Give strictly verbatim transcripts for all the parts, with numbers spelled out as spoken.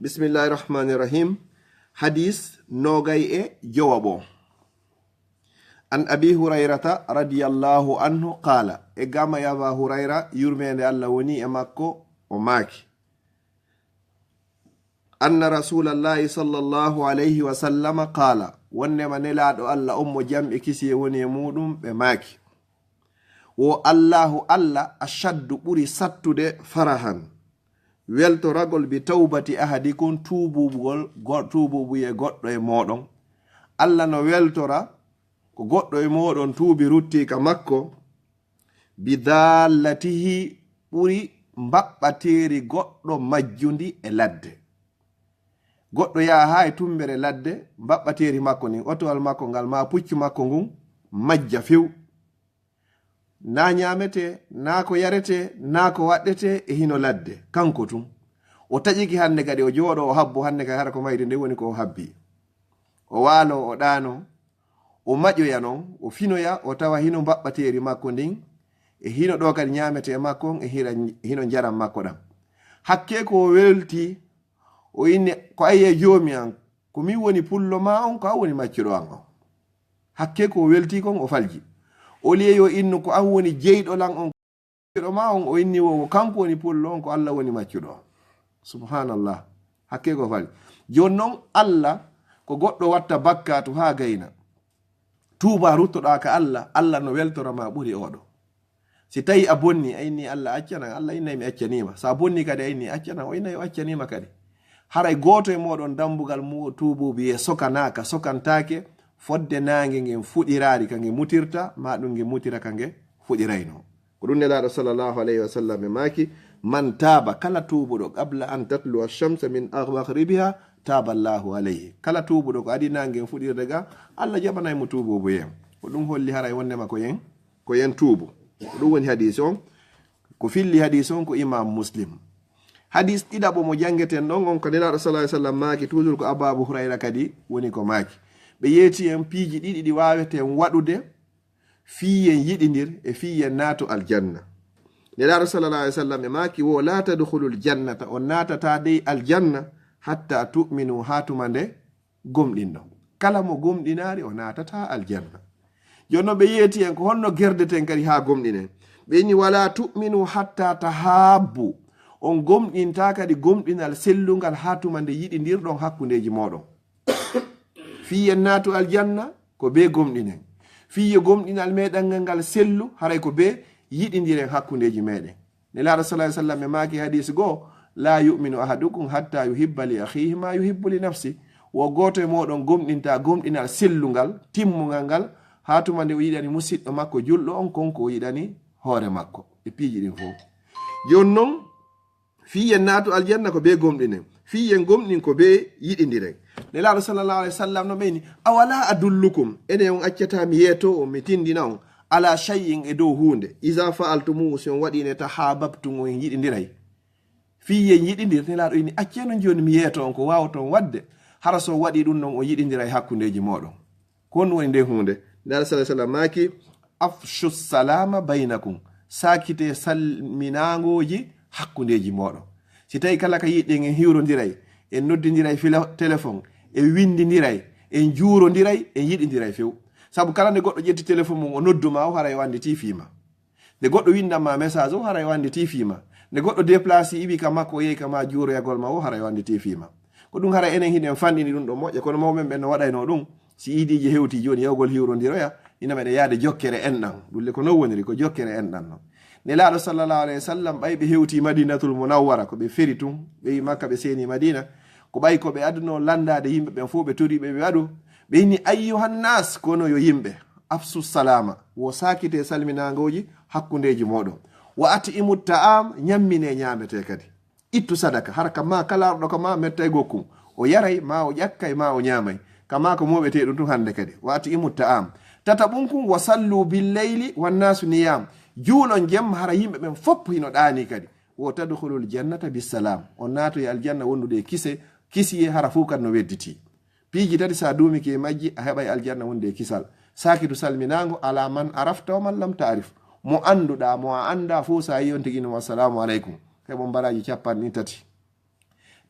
Bismillahi rahmani rahim. Hadis nogay e jowaɓo. An Abi Hurayrata radiyallahu anhu qala, e gama Aba Hurayra, yurmende Allah woni e makko, o maaki, anna rasulallahi sallallahu alayhi wa sallama qala, wonnema nelaɗo Allah on mo jam e kisiye woni e muɗum, ɓe maaki, wo Allahu Allah ashaddu ɓuri sattude farahan, weltoragol bi tawbati ahadikum, tuubugol go- tuububuye goɗɗo e moɗon. Allah no weltora ko goɗɗo e moɗon tuubi rutti ka makko, bi dallatihi, ɓuri mbaɓɓateri goɗɗo majjundi e ladde. Goɗɗo yaha ha e tumbere ladde, mbaɓɓateri makko ndin, otowal makko ngal ma puccu makko ngun majja few. Na ñaamete, na ko yarete, na ko waɗɗete e hino ladde, kanko tun. O taƴiki hannde kadi, o jooɗo, o habbo hannde kadi, hara ko mayde nde woni ko o habbi. O waalo, o ɗaano, o maƴoya non, o finoya, o tawa hino mbaɓɓateri makko ndin, e hino ɗo kadi ñaamete makko on, e hira- hino njaram makko ɗam. Hakke ko o welti, o inni, ko ayye joomi an, ko min woni pullo ma on, ko an woni maccuɗo an on. Hakke ko o welti kon, o falji. O liye yo innu ko an woni jeyɗo lan on, maccuɗo ma on, o inni wo, wo kanko woni pullo on, ko Allah woni maccuɗo on. Subhanallah. Hakke ko falji. Jooni non, Allah ko goɗɗo watta bakkatu ha gayna. Tuuba ruttoɗa ka Allah, Allah no weltora ma ɓuri oɗo. Si tawi a bonni, a inni Allah accanan, Allah innay mi accanima. Sa bonni kadi, a inni accanan, o innay o accanima kadi. Haray gooto e moɗon dambugal mu tuububi e sokanaaka, sokantaake, fodde naange ngen fuɗiraari ka nge mutirta, ma ɗum nge mutira ka nge fuɗirayno. Ko ɗum Nelaaɗo sallallahu alayhi wa sallam e maaki, man taaba, kala tuubuɗo, qabla an tatluwa shamsa min maghribiha, taaba Allahu alayhi. Kala tuubuɗo ko adi naange ngen fuɗirde ga, Allah jaɓanay mo tuububu yen. Ko ɗum holli haray wondema ko yen, ko yen tuubu. Ko ɗum woni hadis on. Ko filli hadis on ko Imam Muslim. Hadis ɗiɗaɓo mo jangeten ɗon on ko Nelaaɗo sallallahu alayhi wa sallam maaki, toujours ko Abu Hurayra kadi woni ko maaki. Ɓe yeeti en piiji ɗiɗi ɗi waaweten waɗude fii yen yiɗindir e fii yen naatu aljanna. Nelaaɗo sallallahu alayhi wa sallam e maaki wo, la tadkhulul jannata, on naatata dey aljanna, hatta tu'minu, haa tuma nde gomɗinɗon. Kala mo gomɗinaari, o naatata aljanna. Jooni non ɓe yeeti en ko honno gerdeten kadi haa gomɗinen. Ɓe inni, wala tu'minu hatta tahabbu. On gomɗinta kadi gomɗinal sellungal haa tuma nde yiɗindirɗon hakkundeeji mooɗon. Fii yen naatu aljanna ko bee gomɗinen. Fii yo gomɗinal meɗen ngal ngal sellu, haray ko bee yiɗindiren hakkundeeji meɗen. Nelaaɗo sallallahu alayhi wa sallam e maaki hadis goo, la yu'minu ahadukum hatta yuhibba li akhihi ma yuhibbu li nafsi. Wo gooto e mooɗon gomɗinta gomɗinal sellungal, timmungal ngal, haa tuma nde o yiɗani musiɗɗo makko julɗo on kon ko o yiɗani hoore makko. E piiji ɗin fof. Jooni non, fii yen naatu aljanna ko bee gomɗinen. Fii yen gomɗin ko bee yiɗindiren. Nelaaɗo sallallahu alayhi wa sallam no ɓeyni, awala adullukum, ene on accata mi yeeto on, mi tindina on, ala shay'in, e dow huunde, iza fa'altumuhu, si on waɗi nde, tahaababtum, on yiɗindiray. Fii yen yiɗindir, Nelaaɗo inni, accee non jooni mi yeeto on ko waawoton waɗde, hara so on waɗi ɗum non on yiɗindiray hakkundeeji mooɗon. Ko honɗum woni nde huunde? Nelaaɗo sallallahu alayhi wa sallam maaki, afshu salama baynakum, saakitee salminaangooji hakkundeeji mooɗon. Si tawi kala ka yiɗɗen en hiwrondiray, en noddindiray fila téléphone, en winndindiray, en juurondiray, en yiɗindiray few. Sabu kala nde goɗɗo ƴetti téléphone mum o noddu ma o, haray o annditi fii ma. Nde goɗɗo winndan ma message o, haray o annditi fii ma. Nde goɗɗo déplacé iwi ka makko o yehi ka ma juuroyagol ma o, haray o annditi fii ma. Ko ɗum haray enen hiɗen fanɗini ɗum ɗo moƴƴa, kono mawɓe ɓen no waɗayno ɗum. Si iidiiji hewti jooni, yawgol hiwrondiroya, ina meɗen yaade jokkere enɗan. Ɗum le ko non woniri, ko jokkere enɗan non. Nelaaɗo sallallahu alayhi wa sallam, ɓay ɓe hewti Madinatul Munawwara, ko ɓe feri tun, ɓe yi Makka, ɓe seeni Madina, ko ɓay ko ɓe adunoo lanndaade yimɓe ɓen fof, ɓe tori ɓe, ɓe waɗu, ɓe inni, ayyuhannas, kono yo yimɓe, afsu salama, wo saakitee salminaangooji hakkundeeji mooɗon, wa at'imu ta'am, ñamminee ñaametee kadi. Ittu sadaka, hara ka ma, kala arɗo ka ma, mettay gokkun. O yaray, ma o ƴakkay, ma o ñaamay. Ka ma ko mooɓetee ɗum tun hannde kadi. Wa at'imu ta'am. Tataɓun kun, wa sallu bil layli wan nasu niyam. Juulon jemma, hara yimɓe ɓen fof hino ɗaanii kadi. Wo tadkhulul jannata bis salam. On naatoy aljanna wondude e kise, kisiyee, hara fof kadi no wedditi. Piiji tati, sa duumike e majji, a heɓay aljanna wonde e kisal. Saakitu salminaango, ala man arafta wa man lam ta'rif. Mo annduɗaa, mo a anndaa fof, sa yi on tigi no, assalamu aleykum. Heɓon baraaji capanɗe tati.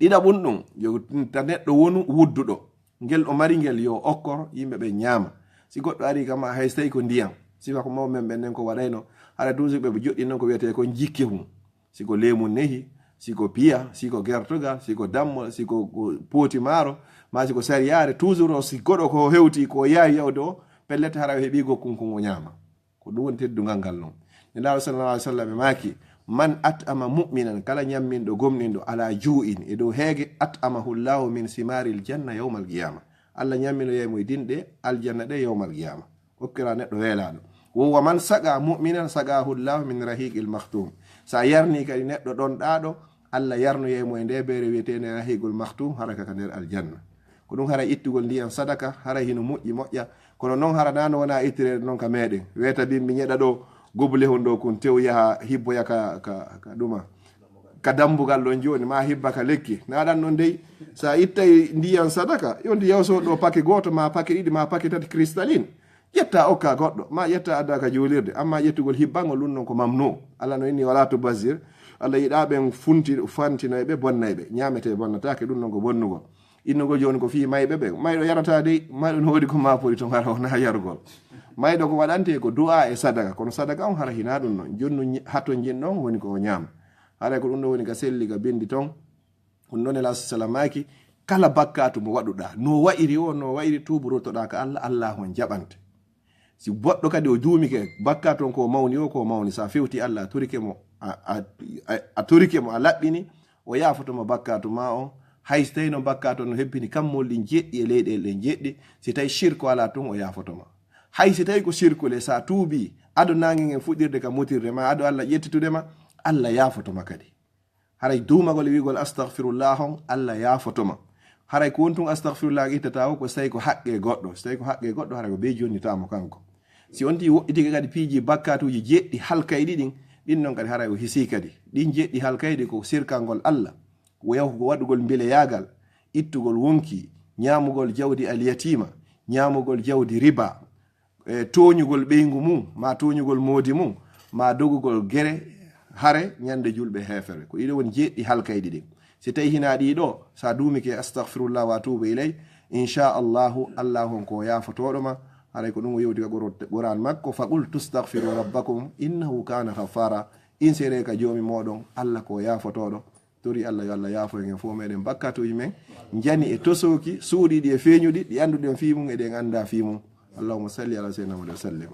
Ɗiɗaɓun ɗum, yo ta neɗɗo wonu wudduɗo. Ngel o mari ngel, yo okkor yimɓe ɓe ñaama. Si goɗɗo ari kama, hay so tawi ko ndiyan, sifa ko mawɓe men ɓen nden ko waɗayno, hara toujours ɓe joɗɗi noon ko wiyetee ko jikke mum. Si ko leemu nehi, si ko piya, si ko gertogal, si ko dammol, si ko, ko pooti maaro, ma si ko sariyaare, toujours o si goɗo ko hewti, ko yaawi yawde o, pellet hara o heɓi gokkun kun o ñaama. Ko ɗum woni teddungal ngal non. Nelaaɗo sallallahu alaihi wasallam e maaki, "Man at'ama mu'minan," kala ñamminɗo gomɗinɗo, "ala juu'in," e dow heege, "at'amahu Allahu min simaril janna yawmal qiyama." Allah ñamminoyay mo e dinɗe aljanna ɗe yawmal qiyama. Okkira neɗɗo weelaaɗo. Wo wa man saqa mu'minan saqahu Allahu min rahiqil makhtum. Sa yarni kadi neɗɗo ɗon ɗaɗo, Allah yarnoyay mo e nde beere wiyeteende rahiqul makhtum, haraka ka nder aljanna. Ko ɗum haray ittugol ndiyan sadaka, haray hino moƴƴi moƴƴa. Kono non hara nano wona ittireede non ka meɗen. Weeta bimbi ñeɗa ɗo gobule hon ɗo kun tew yaha hibboya ka, ka, ka ɗuma. Ka dambugal ɗon joni, ma hibba ka lekki. Na ɗan non dey, sa ittay ndiyan sadaka, yonti yawso ɗo pake goto, ma pake ɗiɗi, ma pake tati cristalline. Ƴetta okka goɗɗo, ma ƴetta adda ka juulirde, amma ƴettugol hibbangol ɗum non ko mamnu. Allah no inni, "Wala tubazir." Allah yiɗa ɓen funti, fantinoyɓe, bonnayɓe. Ñamete bonnatake, ɗum non ko bonnugol. Innugol joni ko fii mayɓe ɓen. Mayɗo yarata dey, mayɗo no woodi ko mapori ton hara wona yarugol. Mayɗo ko waɗante ko du'a e sadaka, kono sadaka on hara hina ɗum non. Jonnu ñi-, hato jin ɗon woni ko o ñaama. Haray ko ɗum ɗo woni ka selli ka bindi ton. Ɗum ɗon e la salamaaki, kala bakkatu mo waɗuɗa, no wa'iri o, no wa'iri tuubu rottoɗa ka Allah, Allah on jaɓante. Si goɗɗo kadi o duumike, bakkatu on ko mawni o, ko mawni, sa fewti Allah, a torike mo, a, a, a, a torike mo, a laɓɓini, o yaafoto ma bakkatu ma on. Hay si tawi no bakkatu on no hebbini kammol ɗin jeɗɗi e leyɗeele ɗen jeɗɗi, si tawi shirku ala tun, o yaafoto ma. Hay si tawi ko shirku le, sa tuubi, ado nange ngen fuɗɗirde ka mutirde ma, ado Allah ƴettitude ma, Allah yaafoto ma kadi. Haray duumagol e wi'ugol astaghfirullah on, Allah yaafoto ma. Haray ko woni tun astaghfirullah ittata o, ko si tawi ko haqqe goɗɗo. Si tawi ko haqqe goɗɗo, haray ko be jonnita mo kanko. Si on ti woɗɗitike kadi piiji bakkatuuji jeɗɗi halkayɗi ɗin, ɗin non kadi haray o hisi kadi. Ɗin jeɗɗi halkayɗi ko sirkangol Allah, wo yahu ko waɗugol mbileyaagal, ittugol wonki, ñaamugol jawdi alyatima, ñaamugol jawdi riba, e tooñugol ɓeyngu mum, ma tooñugol moodi mum, ma dogugol gere hare ñande julɓe heefere. Ko ɗiɗo woni jeɗɗi halkayɗi ɗin. Si tawi hina ɗiɗo, sa duumike astaghfirullah wa atubu ilay, insha Allahu, Allahu on ko yaafotoɗo ma. Haray ko ɗum o yewti ka Qur-, Qur'an makko, "Faqul tastaghfiru rabbakum innahu kana ghaffara." Insere ka joomi moɗon, Allah ko yaafotoɗo. Tori Allah yo Allah yaafo en fof meɗen bakkatuuji men, njani e tosooki, suuɗiiɗi e feeñuɗi, ɗi annduɗen fii mum e ɗi en anndaa fii mum. Allahumma salli ala sayyidina Muhammad wa sallim.